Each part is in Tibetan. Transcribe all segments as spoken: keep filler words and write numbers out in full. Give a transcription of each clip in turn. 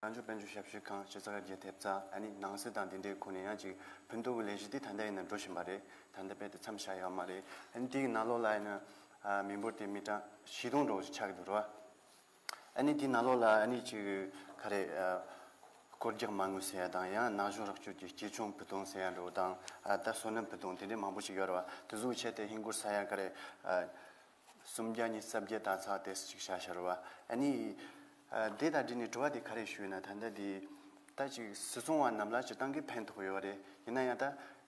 རང་སྐྱོང་དཔལ་འབྱོར་ཞབས་ཞུའི་ཁང་སྤྱི་ཚོགས་ཀྱི་ཐེབས་རྩ། ཨ་ནི་ནང་སྲིད་དང་དེ་འབྲེལ་ཁོ་ནས་ཡང་ཅིག་ཕུན་ཐོགས་ཀྱི་ལས་གཞི་དེ་ད་ལྟ་ཡིན་ན་འགྲོ་བཞིན་པ་རེད། ད་ལྟ་རྦད་དེ་མཚམས་བཞག་ཡོད་མ་རེད། ཨ་ནི་དེའི་ནང་ལོགས་ལ་ཡིན་ན་མི་འབོར་དེ་མི་གྲངས་བཞི་སྟོང་འགྲོ་ཆགས་ཀྱི་འདུག་ར། ཨ་ནི་དེའི་ནང་ལོགས་ལ་ཨ་ནི་ཅིག་ག་རེ། སྐོར་རྒྱག་མ་དངུལ་ཟེར་ཡ་དང་། ཡང་ན་གཞོན་རོགས་སྐྱོར་གྱི་གཅེས་སྐྱོང་བུ་སྟོན་ཟེར་ཡ་འདྲ་བོ་དང་། ཨ་ད་སོ་ནམ་བུ་སྟོན་དེ་འདྲའི་མང་པོ་ཞིག་ཡོད་རེད་བ། དེ་ཚོའི་ཆེད་དུ་ཧིན་སྒོར་ས་ཡ་ག་རེ། སུམ་བརྒྱ་ཉི་ཤུ་རྩ་བརྒྱད་དང་ཚག་དེ་ཅིག་བཞག་བཞག་རེད་བ། ཨ་ནི། ཨ་དེ་དང་འབྲེལ་ནས་དྲི་བ་དེ་ག་རེ་ཞུས་ན། ད་ལྟ་དེ་ད་ཅིག་སིལ་ཚོང་བ་རྣམས་ལ་སྤྱིར་བཏང་གི་ཕན་ཐོགས་ཡོད་རེད། ཡིན་ན་ཡང་ད་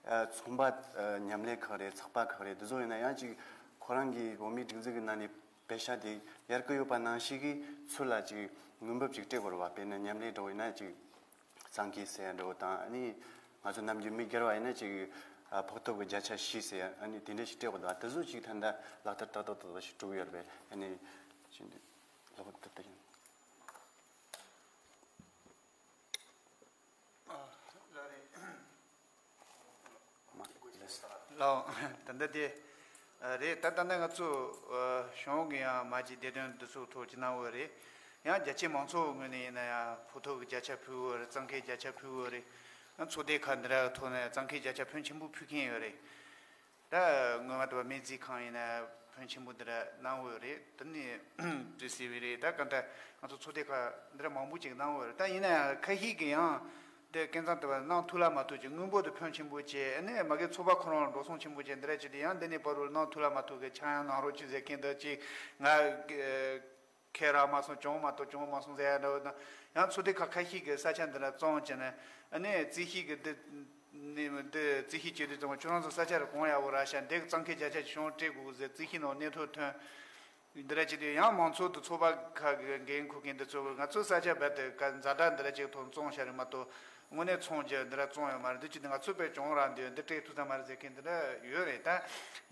ཨ་ཚོང་པ་ཨ་མཉམ་ལས་ཁག་རེད། ཚགས་པར་ཁག་རེད། དེ་ཚོ་ཡིན་ན་ཡང་ཅིག་ཁོ་རང་གི་འོས་མིའི་སྒྲིག་འཛུགས་ཀྱི་ནང་ནས་པེ་ཤ་དེ་ཡར་གི་ཡོད་པ་ནང་བཞིན་གྱི་ཚུར་ལ་ཅིག་དངུལ་འབབ་ཅིག་སྤྲད་དགོས་རེད་བ། དཔེར་ན་མཉམ་ལས་འདྲ་བོ་ཡིན་ན་ཅིག་གཙང་སྐྱེས་ཟེར་ཡ་འདྲ་བོ་དང་། ཨ་ནི་ང་ཚོ་ནམ་རྒྱུན་མི་སྒེར་བ་ཡིན་ན་ཅིག་ཨ་ཕོགས་ཐོབ་ཀྱི་བརྒྱ་ཆ་བཞི་ཟེར་ཡ། ཨ་ནི་དེ་འདྲ་ཞིག་སྤྲད་དགོས་འདུག། ཨ་དེ་ཚོ་ཅིག་ད་ལྟ་ལག་བསྟར་ཏག་ཏག་ཏག་ཏག་ཞིག་འགྲོ་གི་ཡོད་རེད་པས། ཨ་ནི་ཅི་འདྲ་ལོག་ཏུ་ཏུ་ཡིན། ལགས་རེད། ལགས། ད་ལྟ་དེ་རེད། ད་ལྟ་ནས་ང་ཚོ་གཞུང་གི་ཡང་མ་གཅིག་བདེ་དོན་འདི་ཚོའི་ཐོག་ཅིག་གནང་ཡོད་རེད། ཡང་རྒྱ་ཆེ་མང་ཚོགས་ངོས་ནས་ཡིན་ན་ཡང་ཕོགས་ཐོབ་ཀྱི་བརྒྱ་ཆ་ཕུལ་ཡོད་རེད། གཙང་ཁེ་བརྒྱ་ཆ་ཕུལ་ཡོད་རེད། ཚོགས་སྡེ་ཁག་འདི་འདྲ་གི་ཐོག་ནས་གཙང་ཁེ་བརྒྱ་ཆ་ཕོན་ཆེན་པོ་ཕུལ་མཁན་ཡོད་རེད། ད་སྔོན་མ་དུ་བ་སྨན་རྩིས་ཁང་ཡིན་ན་ཕོན་ཆེན་པོ་འདི་འདྲ་གནང་ཡོད་རེད། དེ་ནས་ཏི་སི་ཝི་རེད། ད་ག་འདྲ་ང་ཚོ་ཚོགས་སྡེ་ཁག་འདི་འདྲ་མང་པོ་ཅིག་གནང་ཡོད་རེད། ད་ཡིན་ན་ཡང་ཁ་ཤས་ཀྱིས་ཡང་འདི་སྐལ་བཟང་དུ་བ་གནང་ཐུབ་ལ་མ་ཐུབ་ཀྱི་དངུལ་འབོར་དུ་ཕོན་ཆེན་པོ་བྱས། ཨ་ནི་མ་གི་ཚོགས་པ་ཁོ་རང་ལ་འགྲོ་སོང་ཆེན་པོ་བྱས། འདི་འདྲ་བྱས་ཏེ་ཡང་འདི་ནས་བར་དུ་གནང་ཐུབ་ལ་མ་ཐུབ་ཀྱི་ཆག་ཡང་གནང་རོགས་གྱིས་ཟེར་མཁན་འདི་ཅིག་ང་ཁེ་རག་མ་སོང་། གྱོང་མ་གཏོགས་གྱོང་མ་སོང་ཟེར་ཡ་འདྲ་བོ་དང་། ཡང་ཚོགས་སྡེ་ཁག་ཁ་ཤས་ཀྱིས་ས་ཆ་འདི་འདྲ་བཙོང་བྱས་ནས། ཨ་ནི་རྩིས་ཞིབ་ཀྱི་འདི་ནི་འདི་རྩིས་ཞིབ་བྱེད་དུས་ཙམ་པ་ཁྱོད་རང་ཚོ་ས་ཆ་རུ་གོང་ཡག་པོ་རག་ཤག། འདི་གཙང་ཁེ་བརྒྱ་ཆ་ཅིག་གཞུང་སྤྲད་དགོས་ཟེར་རྩིས་ཞིབ་ནང་གནས་ཐོ་ཐོན། འདི་འདྲ་བྱེད་དུས་ཡང་མང་ཚོགས་དང་ཚོགས་པ་ཁག་གི་འགན་འཁུར་མཁན་འདི་ཚོ་ང་ཚོའི་ས་ཆ་རྦད་དེ་ག་ཛ་དྲག་འདི་འདྲ་ཅིག་ཐོག་བཙོང་བཞག་རེད་མ་གཏོགས། དངོས་གནས་ཚོང་རྒྱག་འདི་འདྲ་བཙོང་ཡོད་མ་རེད། འདི་ཅི་འདི་ང་ཚོ་པས་གྱོང་རག་འདི་འདི་སྤྲད་ཐུབ་ས་མ་རེད་ཟེར་མཁན་འདི་འདྲ་ཡོད་རེད། ད་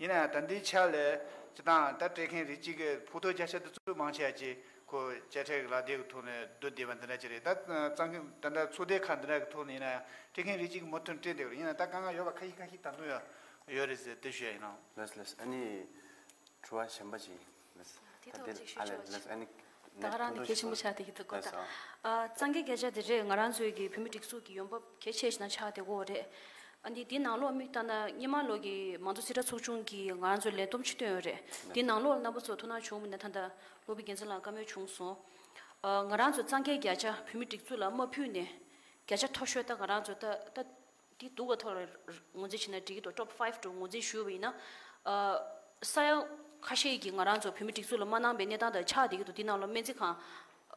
ཡིན་ན་ཡང་ད་འདིའི་ཆ་ལས་སྤྱིར་བཏང་ད་སྤྲད་མཁན་རིགས་གཅིག་གི་ཕོགས་ཐོབ་བརྒྱ་ཆ་འདི་ཚོ་མང་ཆེ་བ་ཅིག་ཁོ་དཔྱ་ཁྲལ་གྱི་ལག་དེབ་ཀྱི་ཐོག་ནས་བསྡུ་བསྡད་པ་འདི་འདྲ་ཅིག་རེད། ད་གཙང་ད་ལྟ་ཚོགས་སྡེ་ཁག་འདི་འདྲ་གི་ཐོག་ནས་ཡིན་ན་ཡང་སྤྲད་མཁན་རིགས་གཅིག་གི་མུ་མཐུད་སྤྲད་བསྡད་ཡོད་རེད། ཡིན་ན་ད་དཀའ་ངལ་ཡོད་པ་ཁ་ཤས་ཁ་ཤས་ད་དུང་ཡོད་ཡོད་རེད་ཟེར་དེ་ཞུ་ཡ་ཡིན་ནོ། ལགས་ལགས། ཨ་ནི། དྲི་བ་གཞན་པ་ཅིག་ལགས། དེ་ཐོག་ཅིག་ཞུ་ཆོག་ཅིག། ཨ་ལས་ལགས། ཨ་ནི་ད་ག་རང་ནས་གལ་ཆེན་པོ་ཆགས་བསྡད་ཀྱི་འདུག་གོ། ད་ལགས་སོ། ཨ་གཙང་ཁེ་བརྒྱ་ཆ་དེ་རེད། ང་རང་ཚོའི་གི་བོད་མི་སྒྲིག་འཛུགས་ཀྱི་ཡོང་འབབ་གལ་ཆེ་ཞིག་ན་ཆགས་བསྡད་ཀྱི་ཡོད་རེད། ཨ་ནི་དེའི་ནང་ལོགས་དམིགས་བཏང་ན་སྔོན་མ་ལོ་གི་མང་གཙོ་རྩིས་ཁྲ་ཚོགས་ཆུང་གིས་ང་རང་ཚོར་ལས་བསྡོམས་ཅིག་བཏོན་ཡོད་རེད། དེའི་ནང་ལོགས་རྣམ་པ་ཚོ་ཐུགས་སྣང་བྱུང་མིན་ན། ད་ལྟ་སློབ་དཔོན་རྒྱལ་མཚན་ལགས་བཀའ་མོལ་བྱུང་སོང་། ཨ་ང་རང་ཚོ་གཙང་ཁེ་བརྒྱ་ཆ་བོད་མི་སྒྲིག་འཛུགས་ལ་མ་ཕུལ་ནས་བརྒྱ་ཆ་མཐོ་ཤོས་ད་ང་རང་ཚོ་ད་ད། དེ་སྡུག་ག་ཐོག་ལ་ངོས་འཛིན་བྱས་ན་འགྲིག་གི་འདུག། ཊོབ་ཕའིབ་ཊུ་ངོས་འཛིན་ཞུས་པ་ཡིན་ན། ཨ་ས་ཡ་ཁ་ཤས་ཀྱིས་ང་རང་ཚོ་བོད་མི་སྒྲིག་འཛུགས་ལ་མ་གནང་པའི་གནས་སྟངས་དང་ཆགས་བསྡད་ཀྱི་འདུག། དེ་ནང་ལ་སྨན་རྩིས་ཁང་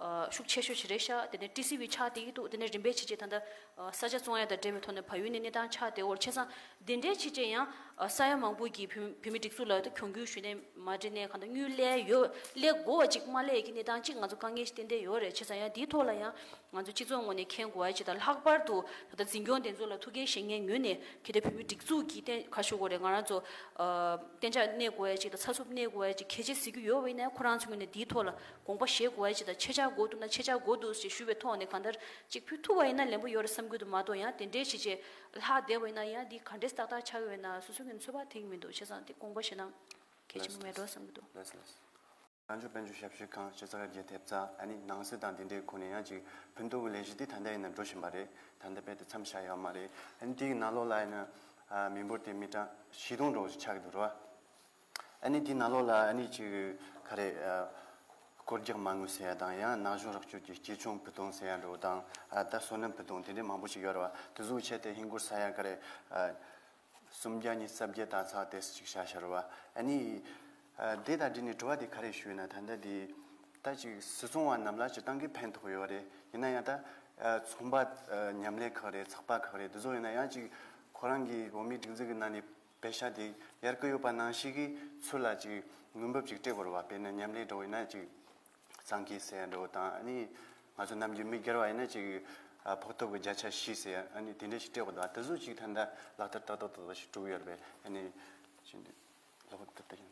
ཨ་ཤུགས་ཆེ་ཤོས་ཤིག་རེད་ཤག། དེ་ནས་ཊི་སི་ཝི་ཆགས་བསྡད་ཀྱི་འདུག། དེ་ནས་རིམ་པས་བྱས་བྱས་ད་ལྟ་ཨ་ས་ཆ་བཙོང་ཡ་དང་འབྲེལ་བའི་ཐོག་ནས་བལ་ཡུལ་ནས་གནས་སྟངས་ཆགས་བསྡད་ཡོད་རེད། བྱས་ཙང་དེ་འདྲའི་བྱས་བྱས་ཡང་ཨ་ས་ཡ་མང་པོ་གིས་བོད་བོད་མི་སྒྲིག་འཛུགས་ལ་ད་གྱོང་གུན་ཞུས་ནས་མ་འགྲིག་ནས་གང་ལྟར་དངུལ་ལས་ཡོད་ལས་དགོས་པ་ཅིག་མ་ལས་ཀྱི་གནས་སྟངས་ཅིག་ང་ཚོ་དཀའ་ངལ་ཞིག་ཏན་ཏན་ཡོད་རེད། བྱས་ཙང་ཡང་དེའི་ཐོག་ལ་ཡང་། ང་ཚོ་སྤྱི་ཚོགས་ངོས་ནས་མཁྱེན་དགོས་པ་ཅིག་དང་། ལྷག་པར་དུ་ད་ལྟ་འཛིན་སྐྱོང་དེ་ཚོ་ལ་ཐུགས་འགན་བཞེས་མཁན་ངོས་ནས་གལ་ཏེ་བོད་མི་སྒྲིག་འཛུགས་ཀྱི་གཏན་ཁ་ཤོ་གོ་རེད། ང་རང་ཚོ་ཨ་གཏན་འཇགས་གནས་དགོས་པ་ཅིག་དང་། ཚགས་ཚུད་གནས་དགོས་པ་ཅིག་གལ་ཆེ་ཟེར་གྱི་ཡོད་པ་ཡིན་ན། ཁོ་རང་ཚོ་ངོས་ནས་འདིའི་ཐོག་ལ་དགོངས་པ་བཞེས་དགོས་པ་ཅིག་དང་། ཆེད་བཅར་དགོས་འདུག་ན་ཆེད་བཅར་དགོས་འདུག་ཞེས་ཞུ་བའི་ཐོག་ནས་གང་ལྟར་ཅིག་ཕུལ་ཐུབ་པ་ཡིན་ན་ལན་པོ་ཡོད་རེད་བསམ་གྱི་འདུག། མ་གཏོགས་ཡང་དེ་འདྲའི་བྱས་བྱས་ལྷག་བསྡད་པ་ཡིན་ན་ཡང་འདི་ག་འདྲས་ཏག་ཏག་ཆགས་ཡོད་ན་སོ་སོ་ངོས་ནས་ཚོད་དཔག་ཐེག་གི་མི་འདུག། བྱས་ཙང་དེ་དགོངས་པ་བཞེས་ན་གལ་ཆེན་པོ་མེད་འགྲོ་བསམ་གྱི་འདུག། ལགས་སོ། རང་སྐྱོང་དཔལ་འབྱོར་ཞབས་ཞུའི་ཁང་སྤྱི་ཚོགས་ཀྱི་ཐེབས་རྩ། ཨ་ནི་ནང་སྲིད་དང་དེ་འབྲེལ་ཁོ་ནས་ཡང་ཅིག་ཕུན་ཐོགས་ཀྱི་ལས་གཞི་དེ་ད་ལྟ་ཡིན་ན་འགྲོ་བཞིན་པ་རེད། ད་ལྟ་རྦད་དེ་མཚམས་བཞག་ཡོད་མ་རེད། ཨ་ནི་དེའི་ནང་ལོགས་ལ་ཡིན་ན་ཨ་མི་འབོར་དེ་མི་གྲངས་བཞི་སྟོང་འགྲོ་ཆགས་ཀྱི་འདུག་ར། ཨ་ནི་དེའི་ནང་ལོགས་ལ་ཨ་ནི་ཅིག་ག་རེ། ཨ་སྐོར་རྒྱག་མ་དངུལ་ཟེར་ཡ་དང་། ཡང་ན་གཞོན་རོགས་སྐྱོར་གྱི་གཅེས་སྐྱོང་བུ་སྟོན་ཟེར་ཡ་འདྲ་བོ་དང་། ཨ་ད་སོ་ནམ་བུ་སྟོན་དེ་འདྲའི་མང་པོ་ཞིག་ཡོད་ར་བ། དེ་ཚོའི་ཆེད་དུ་ཧིན་སྒོར་ས་ཡ་ག་རེ། ཨ། སུམ་བརྒྱ་ཉི་ཤུ་རྩ་བརྒྱད་དང་ཚག་དེ་ཅིག་བཞག་བཞག་རེད་བ། ཨ་ནི། ཨ་དེ་དང་འབྲེལ་ནས་དྲི་བ་དེ་ག་རེ་ཞུས་ན། ད་ལྟ་དེ་ད་ཅིག་སིལ་ཚོང་བ་རྣམས་ལ་སྤྱིར་བཏང་གི་ཕན་ཐོགས་ཡོད་རེད། ཡིན་ན་ཡང་ད་ཨ་ཚོང་པ་ཨ་མཉམ་ལས་ཁག་རེད། ཚགས་པར་ཁག་རེད། དེ་ཚོ་ཡིན་ན་ཡང་ཅིག་ཁོ་རང་གི་འོས་མིའི་སྒྲིག་འཛུགས་ཀྱི་ནང་ནས་པེ་ཤ་དེ་ཡར་གི་ཡོད་པ་ནང་བཞིན་གྱི་ཚུར་ལ་ཅིག་དངུལ་འབབ་ཅིག་སྤྲད་དགོས་རེད་བ། དཔེར་ན་མཉམ་ལས་འདྲ་བོ་ཡིན་ན་ཅིག་གཙང་སྐྱེས་ཟེར་ཡ་འདྲ་བོ་དང་། ཨ་ནི་ང་ཚོ་ནམ་རྒྱུན་མི་སྒེར་བ་ཡིན་ན་ཅིག་ཨ་ཕོགས་ཐོབ་ཀྱི་བརྒྱ་ཆ་བཞི་ཟེར་ཡ། ཨ་ནི་དེ་འདྲ་ཞིག་སྤྲད་དགོས་འདུག། ཨ་དེ་ཚོ་ཅིག་ད་ལྟ་ལག་བསྟར་ཏག་ཏག་ཏག་ཏག་ཞིག་བསྒྲུབས་ཡོད་རེད་པས། ཨ་ནི་ཅི་འདི་ལོག་ཏུ་ཏུ་ཡིན།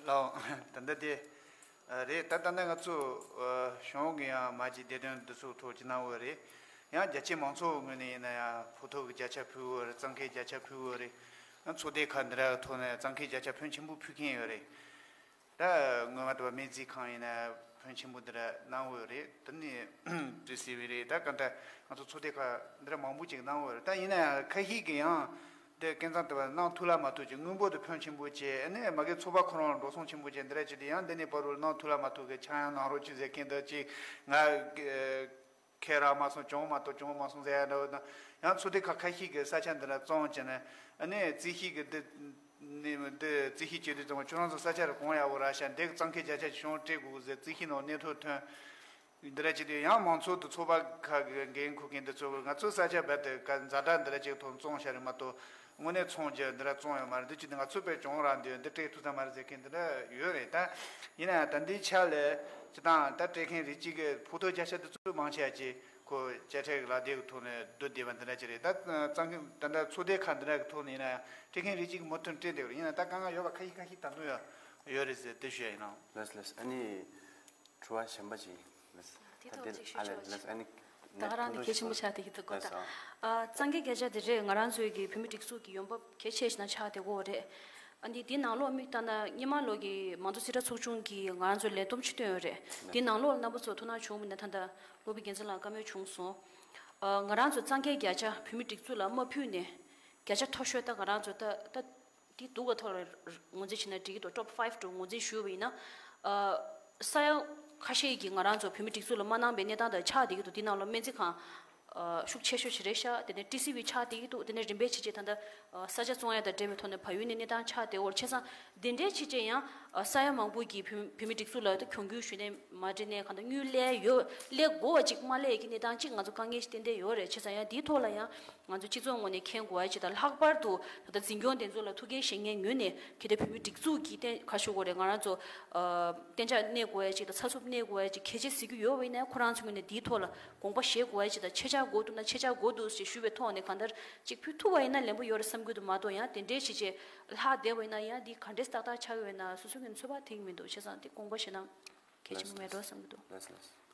ལགས། ད་ལྟ་དེ་རེད། ད་ལྟ་ནས་ང་ཚོ་གཞུང་གི་ཡང་མ་གཅིག་བདེ་དོན་འདི་ཚོའི་ཐོག་ཅིག་གནང་ཡོད་རེད། ཡང་རྒྱ་ཆེ་མང་ཚོགས་ངོས་ནས་ཡིན་ན་ཡང་ཕོགས་ཐོབ་ཀྱི་བརྒྱ་ཆ་ཕུལ་ཡོད་རེད། གཙང་ཁེ་བརྒྱ་ཆ་ཕུལ་ཡོད་རེད། ཚོགས་སྡེ་ཁག་འདི་ར་ཐོག་ནས་གཙང་ཁེལ་བརྒྱ་ཆ་ཕོན་ཆེན་པོ་ཕུལ་མཁན་ཡོད་རེད། ད་སྔོན་མ་དུ་བ་སྨན་རྩིས་ཁང་ཡིན་ན་ཕོན་ཆེན་པོ་འདི་ར་གནང་ཡོད་རེད། དེ་ནས་བྲིས་སྲིད་པའི་རེད། ད་ག་ད་ང་ཚོ་ཚོགས་སྡེ་ཁག་འདི་ར་མང་པོ་ཅིག་གནང་ཡོད་རེད། ད་ཡིན་ན་ཡང་ཁ་ཤས་ཀྱིས་ཡང་འདི་སྐལ་བཟང་དུ་བ་གནང་ཐུབ་ལ་མ་ཐུབ་ཀྱི་དངུལ་འབོར་དུ་ཕོན་ཆེན་པོ་བྱས། ཨ་ནི་མ་གི་ཚོགས་པ་ཁོ་རང་ལ་འགྲོ་སོང་ཆེན་པོ་བྱས། འདི་ར་ཅི་དེ་ཡང་འདི་ནས་བར་རུ་གནང་ཐུབ་ལ་མ་ཐུབ་ཀྱི་ཆག་ཡང་གནང་རོགས་ཅིག་ཟེར་མཁན་འདི་ཅིག་ང་ཁེ་རག་མ་སོང་། གྱོང་མ་གཏོགས་གྱོང་མ་སོང་ཟེར་ཡ་འདྲ་བོ་དང་། ཡང་ཚོགས་སྡེ་ཁག་ཁ་ཤས་ཀྱིས་ས་ཆ་འདི་ལ་བཙོང་བྱས་ནས། ཨ་ནི་རྩིས་ཞིབ་ཀྱི་འདི་ནི་འདི་རྩིས་ཞིབ་བྱེད་དུས་ཙམ་པ་ཁྱོད་རང་ཚོ་ས་ཆ་རུ་གོང་ཡག་པོ་རག་ཤག་འདི་གཙང་ཁེལ་བརྒྱ་ཆ་ཅིག་གཞུང་སྤྲད་དགོས་ཟེར་རྩིས་ཞིབ་ནང་གནས་ཐོག་ཐོན། འདི་འདྲ་བྱེད་དུས་ཡང་མང་ཚོགས་དང་ཚོགས་པ་ཁག་གི་འགན་འཁུར་མཁན་འདི་ཚོ་ང་ཚོའི་ས་ཆ་རྦད་དེ་ག་ཛ་དྲག་འདི་འདྲ་ཅིག་ཐོག་བཙོང་བཞག་རེད་མ་གཏོགས། དངོས་གནས་ཚོང་རྒྱག་འདི་འདྲ་བཙོང་ཡོད་མ་རེད། འདི་ཅི་འདི་ང་ཚོ་དཔེ་གྱོང་རག་འདི་འདི་སྤྲད་ཐུབ་ས་མ་རེད་ཟེར་མཁན་འདི་འདྲ་ཡོད་རེད། ད་ཡིན་ན་ཡང་ད་འདིའི་ཆ་ལས་སྤྱི་བཏང་ད་སྤྲད་མཁན་རིགས་གཅིག་གི་ཕུགས་ཐོགས་བརྒྱ་ཆ་འདི་ཚོ་མང་ཆེ་བ་ཅིག་ཁོ་དཔྱ་ཁྲལ་གྱི་ལག་དེབ་ཀྱི་ཐོག་ནས་བསྡུ་བསྡད་པ་འདི་འདྲ་ཅིག་རེད། ད་གཙང་ཁེལ་ད་ད་ཚོགས་སྡེ་ཁག་འདི་འདྲ་གི་ཐོག་ནས་ཡིན་ན་ཡང་སྤྲད་མཁན་རིགས་གཅིག་གི་མུ་མཐུད་སྤྲད་བསྡད་པ་རེད། ཡིན་ན་ད་དཀའ་ངལ་ཡོད་པ་ཁ་ཤས་ཁ་ཤས་ད་དུང་ཡོད་ཡོད་རེད་ཟེར་དེ་ཞུ་ཡ་ཡིན་ནོ། ལགས་ལགས། ཨ་ནི་དྲི་བ་གཞན་པ་ཅིག་ལགས། དེ་ཐོག་ཅིག་ཞུ་ཆོག་ཅིག་ཨ་ནི་ད་ག་རང་དེ་གལ་ཆེན་པོ་ཆགས་བསྡད་ཀྱི་འདུག་གོ། ད་ཨ་གཙང་ཁེལ་བརྒྱ་ཆ་དེ་རེད། ང་རང་ཚོའི་གི་བོད་མི་སྒྲིག་འཛུགས་ཀྱི་ཡོང་འབབ་གལ་ཆེ་ཞིག་ན་ཆགས་བསྡད་ཀྱི་ཡོད་རེད། ཨ་ནི་དེའི་ནང་ལོགས་དམིགས་བཏང་ན་སྔོན་མ་ལོ་གི་མང་གཙོ་རྩིས་ཁྲ་ཚོགས་ཆུང་གིས་ང་རང་ཚོར་ལས་བསྡོམས་ཅིག་བཏོན་ཡོད་རེད། དེའི་ནང་ལོགས་རྣམ་པ་ཚོ་ཐུགས་སྣང་བྱུང་མིན་ན། ད་ལྟ་སློབ་དཔོན་རྒྱལ་མཚན་ལགས་བཀའ་མོལ་བྱུང་སོང་། ཨ་ང་རང་ཚོ་གཙང་ཁེལ་བརྒྱ་ཆ་བོད་མི་སྒྲིག་འཛུགས་ལ་མ་ཕུལ་ནས་བརྒྱ་ཆ་མཐོ་ཤོས་ད་ང་རང་ཚོ་ད་ད། དེ་སྡུག་ག་ཐོག་ལ་ངོས་འཛིན་བྱས་ན་འགྲིག་གི་འདུག། ཊོབ་ཕའིབ་ཊུ་ངོས་འཛིན་ཞུས་པ་ཡིན་ན། ཨ་ས་ཡ་ཁ་ཤས་ཀྱིས་ང་རང་ཚོ་བོད་མི་སྒྲིག་འཛུགས་ལ་མ་གནང་པའི་གནས་སྟངས་དང་ཆགས་བསྡད་ཀྱི་འདུག། དེ་ནང་ལ་སྨན་རྩིས་ཁང་ཨ་ཤུགས་ཆེ་ཤོས་ཤིག་རེད་ཤག། དེ་ནས་ཊི་སི་ཝི་ཆགས་བསྡད་ཀྱི་འདུག། དེ་ནས་རིམ་པས་བྱས་བྱས་ད་ལྟ་ཨ་ས་ཆ་བཙོང་ཡ་དང་འབྲེལ་བའི་ཐོག་ནས་བལ་ཡུལ་ནས་གནས་སྟངས་ཆགས་བསྡད་ཡོད་རེད། བྱས་ཙང་འདི་འདྲའི་བྱས་བྱས་ཡང་ཨ་ས་ཡ་མང་པོ་གིས་བོད་བོད་མི་སྒྲིག་འཛུགས་ལ་ད་གྱོང་གུན་ཞུས་ནས་མ་འབྲི་ནས་གང་ལྟར་དངུལ་ལེན་ཡོད། ལེན་དགོས་པ་ཅིག་མ་ལེན་ཡ་གི་གནས་སྟངས་ཅིག་ང་ཚོ་དཀའ་ངལ་ཞིག་ཏན་ཏན་ཡོད་རེད། བྱས་ཙང་ཡང་འདིའི་ཐོག་ལ་ཡང་། ང་ཚོ་སྤྱི་ཚོགས་ངོས་ནས་མཁྱེན་དགོས་ཡ་ཅིག་དང་། ལྷག་པར་དུ་ད་ལྟ་འཛིན་སྐྱོང་དེ་ཚོ་ལ་ཐུགས་འགན་བཞེས་མཁན་ངོས་ནས་གལ་ཏེ་བོད་མི་སྒྲིག་འཛུགས་ཀྱི་གཏན་ཁ་ཤོ་གོ་རེད། ང་རང་ཚོ་ཨ་གཏན་འཇགས་གནས་དགོས་ཡ་ཅིག་དང་ཚགས་ཚུད་གནས་དགོས་ཡ་ཅིག་གལ་ཆེ་ཟེར་རྒྱུ་ཡོད་པ་ཡིན་ན། ཁོ་རང་ཚོ་ངོས་ནས་འདིའི་ཐོག་ལ་དགོངས་པ་བཞེས་དགོས་ཡ་ཅིག་དང་། ཆེད་བཅར་དགོས་འདུག་ན་ཆེད་བཅར་དགོས་འདུག་ཞེས་ཞུས་པའི་ཐོག་ནས་གང་ལྟར་ཅིག་ཕུལ་ཐུབ་པ་ཡིན་ན་ལན་པོ་ཡོད་རེད་བསམ་གྱི་འདུག་མ་གཏོགས། ཡང་དེ་འདྲའི་བྱས་བྱས་ལྷག་བསྡད་པ་ཡིན་ན་ཡང་འདི་ག་འདྲས་ཏག་ཏག་ཆགས་ཡོད་ན་སོ་སོ་ངོས་ནས་ཚོད་དཔག་ཐེག་གི་མི་འདུག། བྱས་ཙང་འདི་དགོངས་པ་བཞེས་ན་གལ་ཆེན་པོ་མེད་འགྲོ་བསམ་གྱི་འདུག། ལགས་ལགས།